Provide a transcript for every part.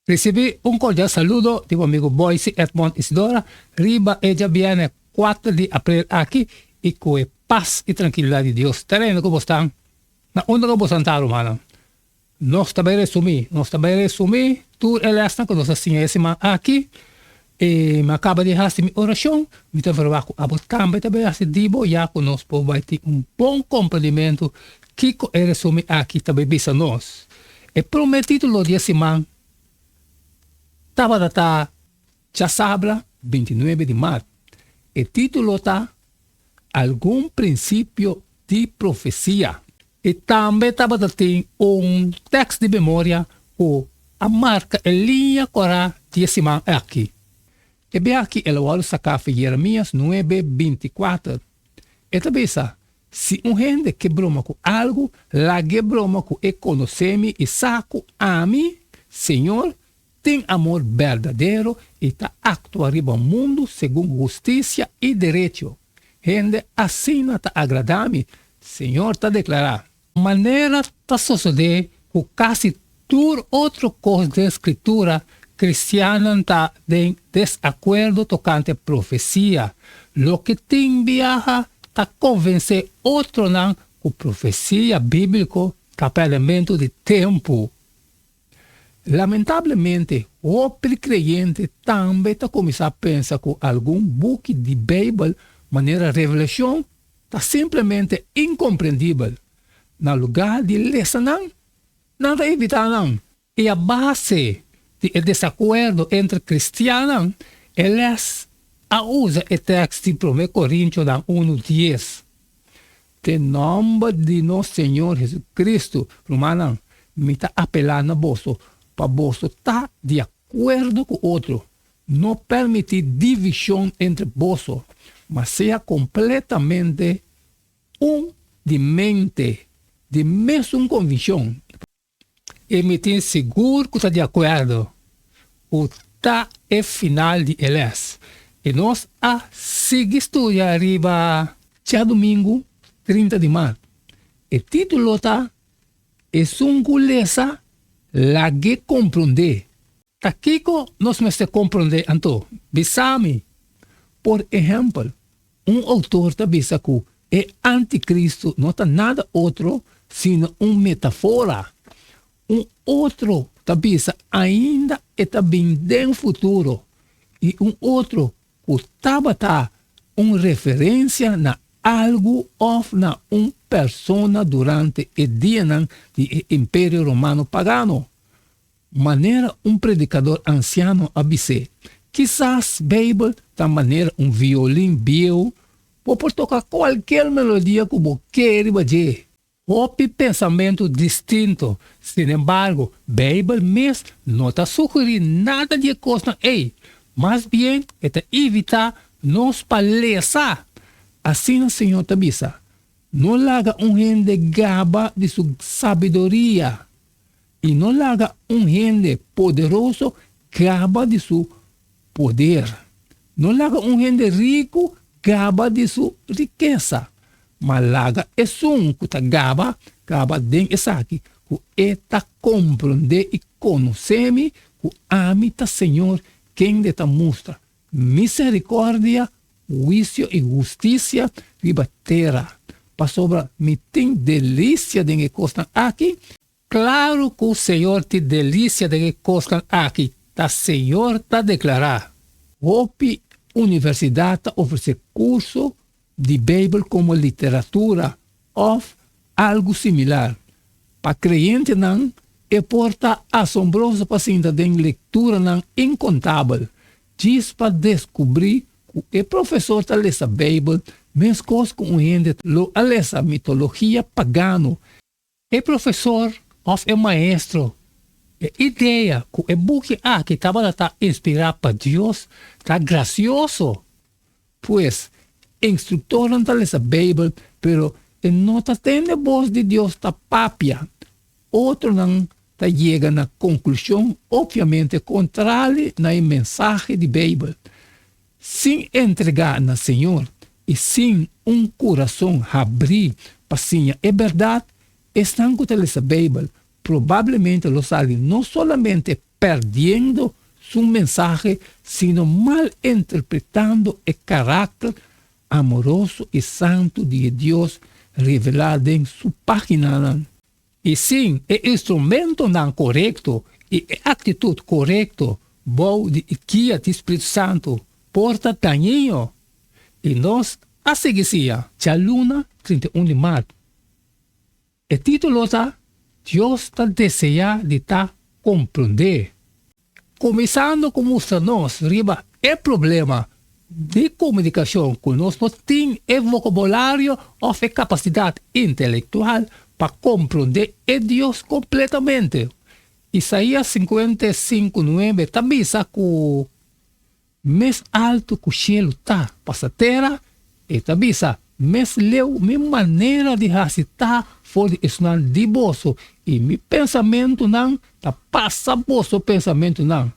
Risibí un kordial saludo di bo amigu Boyce Edmond Isidora riba e djabièrnè kuater di aprel aki i ku e pas i trankilidat di Dios ta reina ku bo stan na unda ku bo santá rumannan. Nos ta bai resumí, nos ta bai resumí tur e lèsnan ku nos a siña e siman aki i mi a kaba di hasi mi orashon, mi ta verwagt ku abo tambe ta bai hasi di bo ya ku nos por bai tin un bon komprendimentu kiko e resumí aki ta bai bisa nos. E promé título di e siman tabata ta Djasabra 29 di mart. E título ta Algun Prinsipio di Profesia. I tambe tabata tin un tèks di memoria ku a marka e liña kòrá di e siman aki. E biaha aki el a wòrdu saká for Jeremias nuebe, 24. E ta bisa, Si un hende ke broma ku algu, lag'é broma ku e konosé mi i sa ku ami, Señor, tin amor berdadero i ta aktua riba mundu segun hustisia i derecho. Hende asina ta agradá mi, Señor ta deklará. Manera ta sosodé ku kasi tur otro kos den Skritura, kristiannan ta den desakuerdo tokante profesia, loke tin biaha ta konvensé otronan ku profesia bíbliko ta pèrdèmentu di tempu. Lamentablemente, hopi kreyente tambe ta kuminsá pensa ku algun buki di Beibel, manera Revelashon, ta simplemente inkomprendibel. Na lugá di lesa nan, nan ta evitá nan. I a base di e desakuerdo entre kristiannan, e lès a usa e tèks di Promé Korintionan unu dies. Den nòmber di nos Señor Jesucristo, rumannan, mi ta apelá na boso pa boso ta di akuerdo ku otro. No permití divishon entre boso, ma sea kompletamente un di mente, di mesun konvikshon. I mi tin sigur ku ta di akuerdo ku ta e final di e lès. I nos a sigui studia riba djadumingu 30 di mart. E título ta Esun ku lesa, lag'é komprondé. Ta kiko nos mester komprondé anto? Bisa mi. Por ehèmpel, un outor ta bisa ku e antikristu no ta nada otro sino un metafora. Un otro ta bisa ainda e ta bin den futuro i un otro ku tabata un referensia na algu òf na un persona durante e dianan di e Imperio Romano pagano. Manera un predikador ansiano a bis'é, Kisas Beibel ta manera un violin bieu, bo por toka kualkier melodia ku bo ke riba dje. Hopi pensamentu distinto. Sinembargo, Beibel mes no ta sugerí nada di e kosnan ei. Mas bien, e ta invitá nos pa lesa. Asina Señor ta bisa, No laga un hende gaba di su sabiduria. I no laga un hende poderoso gaba di su poder. No laga un hende riku gaba di su rikesa, ma laga esun ku ta gaba, gaba den esaki, ku e ta komprondé i konosé mi, ku ami ta Señor kende ta mustra Miserikòrdia, huisio i hustisia riba tera, pasobra mi tin delisia den e kosnan aki. Klaru ku Señor tin delisia den e kosnan aki, ta Señor ta deklará. Hopi universidat ta ofresé kurso di Beibel komo literatura òf algu similar. Pa kreyentenan e por ta asombroso pa sinta den lekturanan inkontabel djis pa deskubrí ku e profesor ta lesa Beibel meskos ku un hende lo a lesa mitologia pagano. E profesor òf e maestro, e idea ku e buki aki tabata ta inspirá pa Dios ta grasioso. Pues, instruktornan ta lesa Beibel, pero e no ta tende bos di Dios ta papia. Otronan ta yega na konklushon opviamente kontrali na e mensahe di Beibel. Sin entregá na Señor i sin un kurason habrí pa siña e bèrdat, esnan ku ta lesa Beibel probablemente lo sali no solamente. perdiendo su mensahe sino malinterpretando e karakter amoroso i santu di e Dios revelá den su páginanan. I sin e instrumentonan korekto i e aktitut korekto bou di e guia di Spiritu Santu por ta dañino. I nos a sigui sia djaluna 31 di mart. E título ta Dios ta deseá di ta komprondé. Kuminsando ku mustra nos riba e problema di komunikashon ku nos no tin e vokabulario òf e kapasidat intelektual pa komprondé e Dios kompletamente. Isaías 55 nuebe ta bisa ku mes altu ku shelu ta pasa tera, e ta bisa, mes leu mi manera di hasi ta for di esnan di boso i mi pensamentunan ta pasa boso pensamentunan.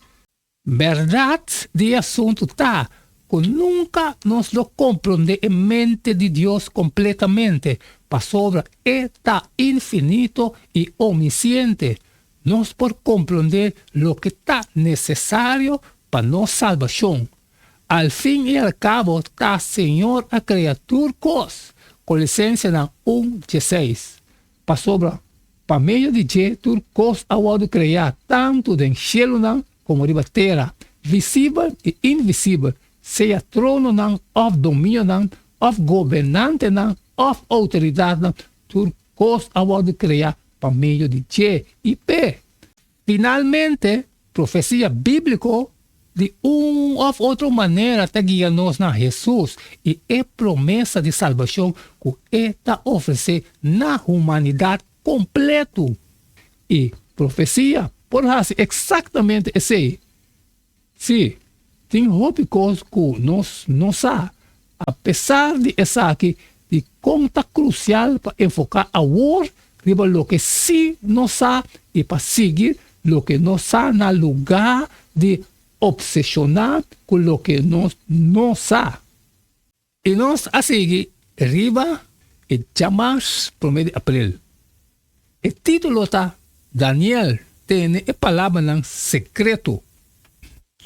Bèrdat di e asuntu ta ku nunka nos lo komprondé e mente di Dios kompletamente, pasobra e ta infinito i omnisiente. Nos por komprondé loke ta nesesario pa nos salbashon. Al fin i al kabo ta Señor a krea tur kos, Kolosensenan 1:16. Pasobra pa medio di dje tur kos a wòrdu kreá, tantu den shelunan komo riba tera, visibel i invisibel, sea trononan òf dominionan òf gobernantenan òf outoridatnan, tur kos a wòrdu kreá pa medio di dje i p'e. Finalmente, profesia bíbliko di un òf otro manera ta guia nos na Hesus i e promesa di salbashon ku e ta ofresé na humanidat kompletu. I profesia por hasi eksaktamente esei. Sí, tin hopi kos ku nos no sa. Apesar di esaki, dikon ta krusial pa enfoká awor riba loke sí nos sa i pa sigui loke nos sa na lugá di opseshoná ku loke nos no sa? I nos a sigui riba e djamars promé di aprel. E título ta Daniel tene e palabranan sekreto.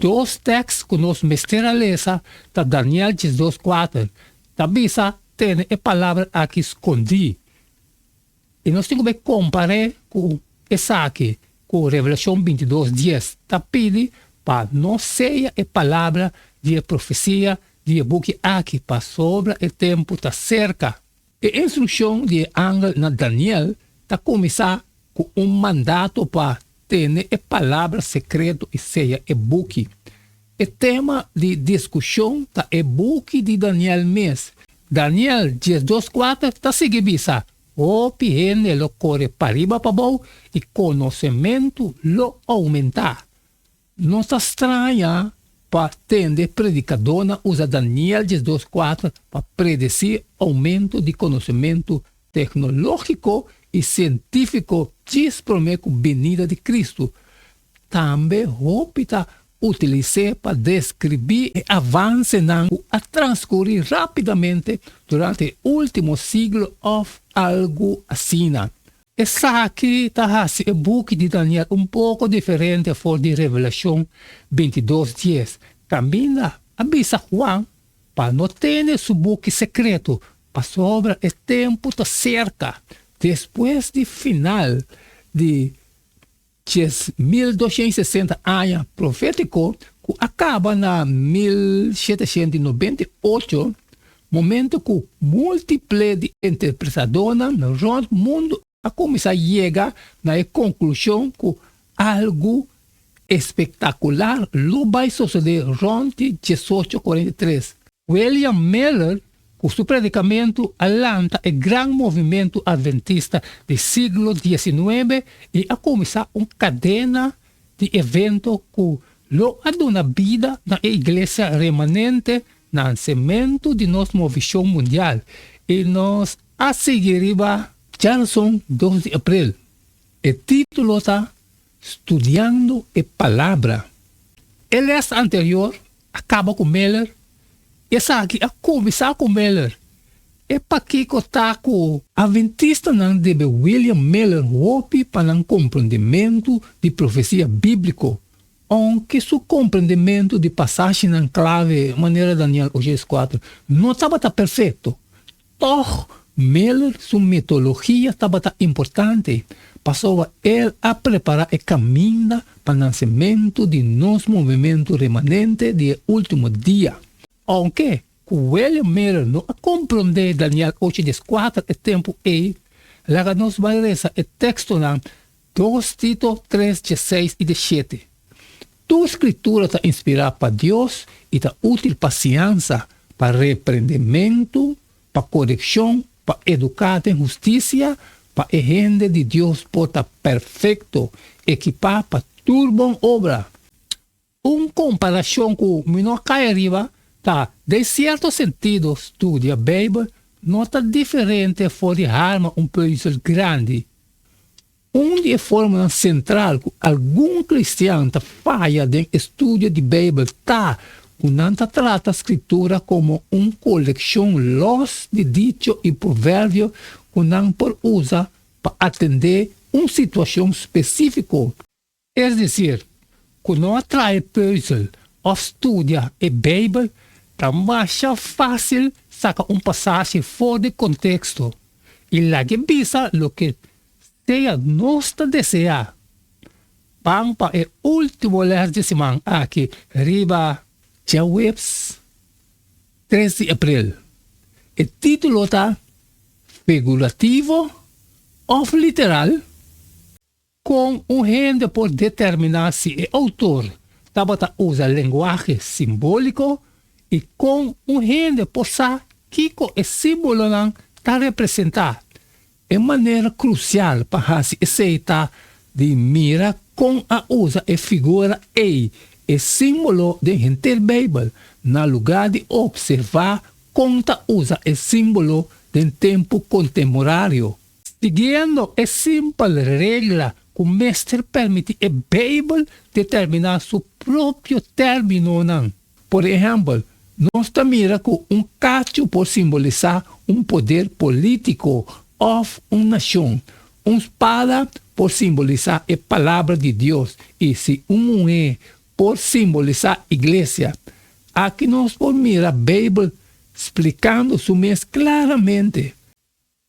Dos tèks ku nos mester a lesa ta Daniel 12:4 ta bisa tene e palabra aki skondí. I nos tin ku bai kompar'é ku esaki ku Revelashon 22:10 ta pidi pa no seya e palabra di e profesia di e buki aki pasobra e tempu ta serka. E instrukshon di e angel na Daniel ta kuminsá ku un mandato pa tene e palabra sekreto i seya e buki. E tema di diskushon ta e buki di Daniel mes. Daniel 12:4 ta sigui bisa, Hopi hende lo kore pariba pabou i konosementu lo oumentá. No ta straña pa tende predikadónan usa Daniel 12:4 pa predesí oumento di konosementu teknológiko i sientífiko djis promé ku binida di Kristu. Tambe hopi ta utilis'é pa deskribí e avansenan ku a transkurí rápidamente durante e último siglo òf algu asina. Esaki ta hasi e buki di Daniel un poko diferente for di Revelashon 22:10, kaminda a bisa Juan pa no tene su buki sekreto pasobra e tempu ta serka. Despues di final di 1260 aña profétiko ku a kaba na 1798, momento ku múltiple di interpretadónan rònt mundu a kuminsá yega na e konklushon ku algu espektakular lo bai sosodé rònt di 1843. William Miller ku su predikamentu a lanta e gran movimentu adventista di siglo 19 i a kuminsá un kadena di evento ku lo a duna bida na e iglesia remanente, nansementu di nos movishon mundial, i nos a sigui riba djarason 2 di aprel. E título ta Studiando e Palabra. E lès anterior a kaba ku Miller, i esaki a kuminsá ku Miller. E pakiko ta ku Adventistanan debe William Miller hopi pa nan komprondementu di profesia bíbliko. Ounke su komprendementu di pasashinan klave manera Daniel 8:4 no tabata perfekto, tòg Miller su metodologia tabata importante pasobra el a prepará e kaminda pa nansementu di nos movementu remanente di e último dia. Ounke ku William Miller no a komprondé Daniel 8:4 e tempu ei, laga nos bai resa e tekstonan 2 Tito 3, 16 i 17. Tur Skritura ta inspirá pa Dios i ta útil pa siñansa, pa reprendementu, pa korekshon, pa eduká den hustisia, pa e hende di Dios por ta perfekto, ekipá pa tur bon obra. Un komparashon ku mi no a kai ariba ta, den sierto sentido studia Beibel no ta diferente for di harma un pùzel grandi. Un di e formanan sentral ku algun kristian ta faya den e studio di Beibel ta ku nan ta trata Skritura komo un kolekshon lòs di dicho i proverbio ku nan por usa pa atendé un situashon spesífiko. Es desir, ku no a traha e pùzel òf studia e Beibel, ta masha fásil saka un pasashi for di konteksto i lag'é bisa loke sea nos ta deseá. Ban pa e último lès di siman aki riba djaweps 3 di aprel. E título ta Figurativo òf Literal? Kon un hende por determiná si e outor tabata usa lenguahe simbóliko i kon un hende por sa kiko e símbolonan ta representá? E manera krusial pa hasi esei ta di mira kon a usa e figura ei, e símbolo, den henter Beibel, na lugá di opservá kon ta usa e símbolo den tempu kontemporario. Siguiendo e simpel regla ku mester permití e Beibel determiná su propio términonan. Por ehèmpel, nos ta mira ku un kachu por simbolisá un poder polítiko òf un nashon, un spada por simbolisá e Palabra di Dios i si un muhé por simbolisá iglesia. Aki nos por mira Beibel splikando su mes klaramente.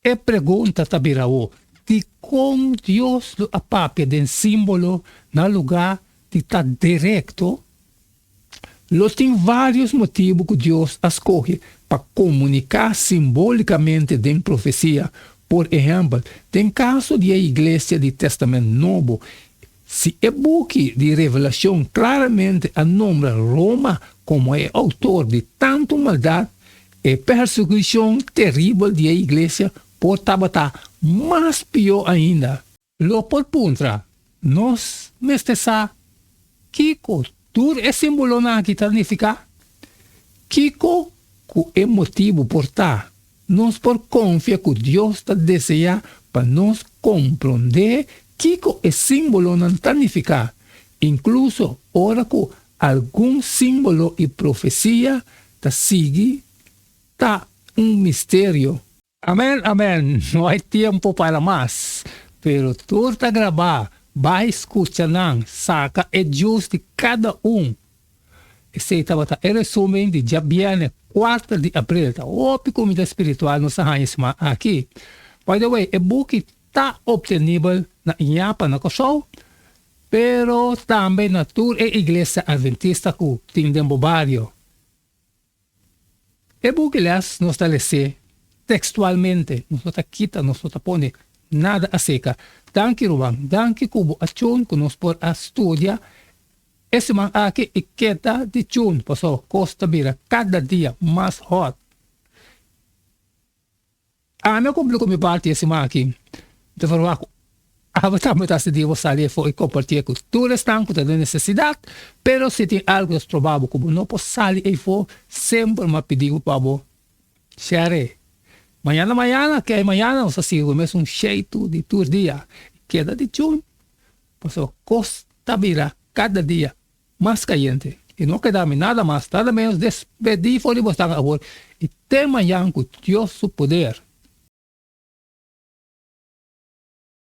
E pregunta ta bira awo, dikon Dios lo a papia den símbolo na lugá di ta direkto? Lo tin vários motibu ku Dios a skohe pa komuniká simbólikamente den profesia. Por ehèmpel, den kaso di e iglesia di Tèstamènt Nobo, si e buki di Revelashon klaramente a nombra Roma komo e outor di tantu maldat, E persekushon teribel di e iglesia por tabata mas pió ainda. Lo por puntra, Nos mester sa kiko tur e simbolonan aki ta nifiká? Kiko ku e motibu por ta, nos por konfia ku Dios ta deseá pa nos komprondé kiko e simbolonan ta nifiká, inkluso ora ku algun simbolo i profesia Ta sigui ta un misterio. Amen amen no hay tiempo para mas pero tur ta grabá bai scucha nan saca e juice di cada un esey tabata e resumen di djabierne cuater di abril ta hopi comida spiritual nos a haña e siman aki by the way e buki ta obtenibel na Iñapa na Kòrsou Pero tambe na tur e iglesia adventista ku tin den bo bario. E buki les nos ta les'é tekstualmente, nos no ta kita, nos no ta pone nada aseka. Danki ruman, danki ku bo a tune ku nos por a studia e siman aki i keda di tune pasobra kos ta bira kada dia mas hot. Ami a kumpli ku mi parti e siman aki. Mi ta ferwagt ku abo tambe ta sinti bo sali afó i kompartié ku tur esnan ku ta den nesesidat. Pero si tin algu ta stroba bo ku bo no por sali eifó, semper mi a pidi bo pa bo share. Mañana mañana, ke mañana nos ta sigui ku e mesun sheitu di tur dia. Keda di tune, pasobra kos ta bira kada dia mas kayente i no keda mi nada mas nada menos despedí for di bosnan awor i te mañan ku Dios su poder.